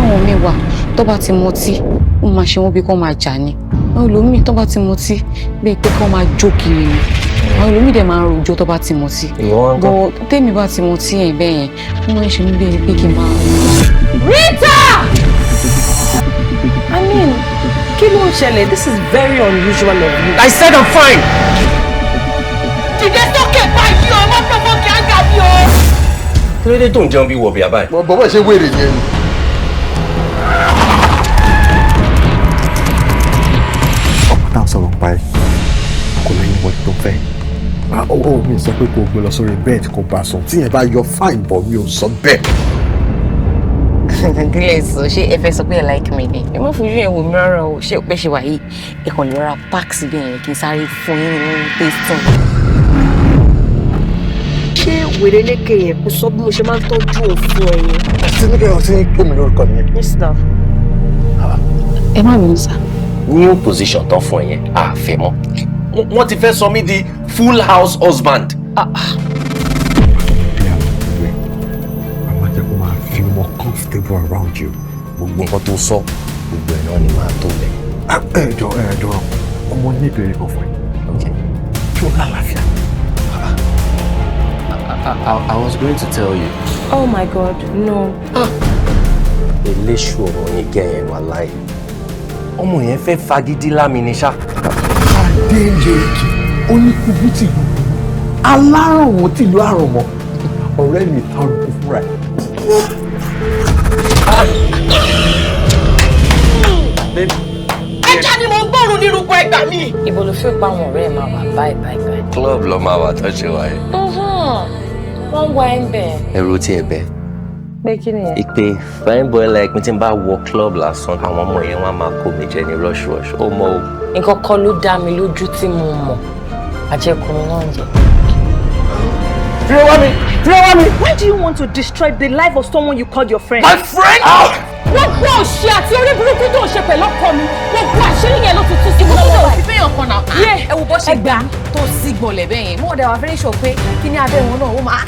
Àwọn míì wà tó bá ti mutí, ó máa ṣe wọ́n bí kò máa jà ni. Àwọn ẹlòmíì tó bá ti mutí, bíi pé kó máa jó kiri ni. Àwọn ẹlòmíì dẹ̀ máa ń rojọ́ tó bá ti mutí. Ìwọ wá ń kọ́? But tèmi bá ti mutí yẹn bẹ́ẹ̀ yẹn, ó máa ń ṣe mí bíi pé kí n máa. Rita! I mean, kí ló ń ṣẹlẹ̀? This is very unusual of you. I said I'm fine. Dìde sókè báyìí o, má provoke anger mi o. Kí ló dé tó ń jẹun bí wọ̀bì àbáyé? Bọ́bọ́ ṣe wèrè yẹn ni. Ọmọ tá à ń sọ̀rọ̀ pa ẹ̀ kò lẹ́yìn wọ́n tó fẹ́. Ó mi sọ pé kò gbé lọ sórí bed kò bá sùn, tí yẹn bá yọ fine, bọ̀ mi ò sọ bẹ́ẹ̀. Kí lẹ sọ? Ṣé ẹ fẹ́ sọ pé ẹ like mi ni? Ẹ má fojú ẹ wò mí rárá o. Ṣé o pẹ́ ṣe wà yìí? Ẹ kàn lè rọra park síbẹ̀ yẹn kí n sáré fún yín ní tasting. Ṣé wèrè lékè yẹn kò sọ bí mo ṣe máa ń tọ́jú òun fún ẹ yẹn? Tí ní kẹ́hìn tí ń pè mí lórúkọ nìyẹn. Yes now. Ẹ má bínú sá. New position tán fún ẹ yẹn, a fẹ́ mọ́. Wọ́n ti fẹ́ sọ mí di full house husband. Bí àwọn pẹ̀lú ẹ̀, a máa jẹ́ kó máa feel more comfortable around you. Gbogbo nǹkan tó sọ, gbogbo ẹ̀ náà ni màá tó lẹ̀. Ẹ jọ, ẹ jọ, ọmọ ní ìbéèrè kan fún ẹ. Ṣé o lálàáfíà? I was going to tell you. Oh my God, no. Eléṣù ọmọ yẹn gẹ̀ yẹn wà láì. Ọmọ yẹn fẹ́ fagídí lámi ni ṣá. Adéyẹkì oníkubú tìlú alárànwọ́ tìlú àrànwọ́, ọ̀rẹ́ mi tárùkù fúnra ẹ̀. Ẹja ni mo ń gbóòórùn ní irúgbọ́ ẹgbà mi. Ibo ló fi pa àwọn ọ̀rẹ́ ẹ̀ máa wà báyìí báyìí báyìí? Club lọ máa wà tó ṣe wáyé. Wọ́n ń wá ẹ̀ ń bẹ̀. Ẹrù tí ẹ bẹ. Pé kí nìyẹn? Ìpè fine boy like mi tí n bá wọ club lásán, àwọn ọmọ yẹn wọ́n á máa kó mi jẹ ní rush rush. Ó mọ o. Nǹkan kan ló dá mi lójú tí mo mọ̀. Àjẹkùnrin náà ń jẹ. Why do you want to destroy the life of someone you called your friend? My friend! Gbogbo òṣì àti orí burúkú tó ń ṣe pẹ̀lú ọkọ mi, gbogbo àṣírí yẹn ló ti tú sí mi lọ́wọ́ báyìí. Fífẹ́yàn kan náà. Ẹ wo bó ṣe gbà tó sí gbọ̀lẹ̀ bẹ́ẹ̀ yẹn. Mo dẹ̀ wà very sure pé kí ní abẹ́ wọn náà ó máa.